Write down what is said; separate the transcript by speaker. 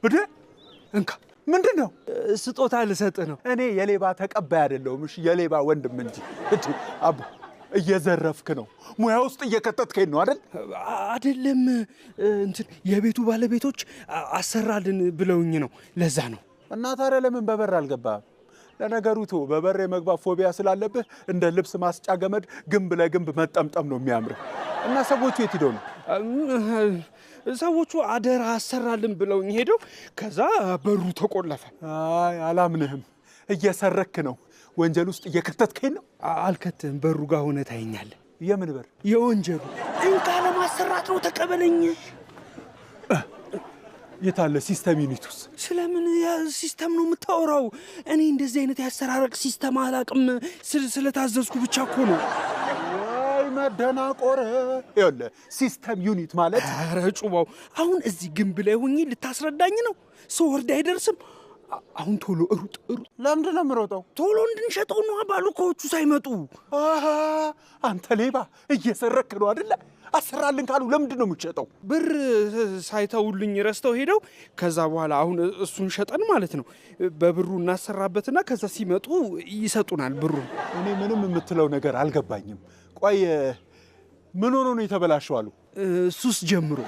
Speaker 1: እደ
Speaker 2: እንካ።
Speaker 1: ምንድን ነው?
Speaker 2: ስጦታ ልሰጥህ ነው።
Speaker 1: እኔ የሌባ ተቀባይ አይደለሁም። እሺ፣ የሌባ ወንድም እንጂ። እንዴ አቦ፣ እየዘረፍክ ነው። ሙያ ውስጥ እየከተትከኝ ነው አይደል?
Speaker 2: አይደለም፣ እንትን የቤቱ ባለቤቶች አሰራልን ብለውኝ ነው። ለዛ ነው።
Speaker 1: እና ታዲያ ለምን በበር አልገባህም? ለነገሩ ቶ በበር የመግባት ፎቢያ ስላለብህ እንደ ልብስ ማስጫ ገመድ ግንብ ለግንብ መጠምጠም ነው የሚያምርህ። እና ሰዎቹ የት ሄደው ነው?
Speaker 2: ሰዎቹ አደራ አሰራልን ብለውኝ ሄደው ከዛ በሩ ተቆለፈ።
Speaker 1: አይ አላምንህም። እየሰረክ ነው። ወንጀል ውስጥ እየከተትከኝ ነው።
Speaker 2: አልከትህም። በሩ ጋር ሆነ ታየኛለህ።
Speaker 1: የምን በር?
Speaker 2: የወንጀሉ። እንካ፣ ለማሰራት ነው። ተቀበለኝ።
Speaker 1: የታለ system unit ኡስ?
Speaker 2: ስለምን system ነው የምታወራው? እኔ እንደዚህ አይነት ያሰራረቅ system አላቅም። ስለታዘዝኩ ብቻ እኮ ነው።
Speaker 1: ወይ መደናቆር! ይኸውልህ system unit ማለት
Speaker 2: ኧረ ጩባው፣ አሁን እዚህ ግንብ ላይ ሆኜ ልታስረዳኝ ነው? ስወርድ አይደርስም። አሁን ቶሎ ሩጥ ሩጥ።
Speaker 1: ለምንድን ነው የምሮጠው?
Speaker 2: ቶሎ እንድንሸጠው ነው ባሉካዎቹ ሳይመጡ።
Speaker 1: አሃ፣ አንተ ሌባ እየሰረክ ነው አይደለ? አሰራልን ካሉ ለምንድን ነው የምትሸጠው?
Speaker 2: ብር ሳይተውልኝ ረስተው ሄደው ከዛ በኋላ አሁን እሱን ሸጠን ማለት ነው በብሩ እናሰራበትና ከዛ ሲመጡ ይሰጡናል ብሩን።
Speaker 1: እኔ ምንም የምትለው ነገር አልገባኝም። ቆይ ምን ሆኖ ነው የተበላሸው አሉ?
Speaker 2: ሱስ ጀምሮ።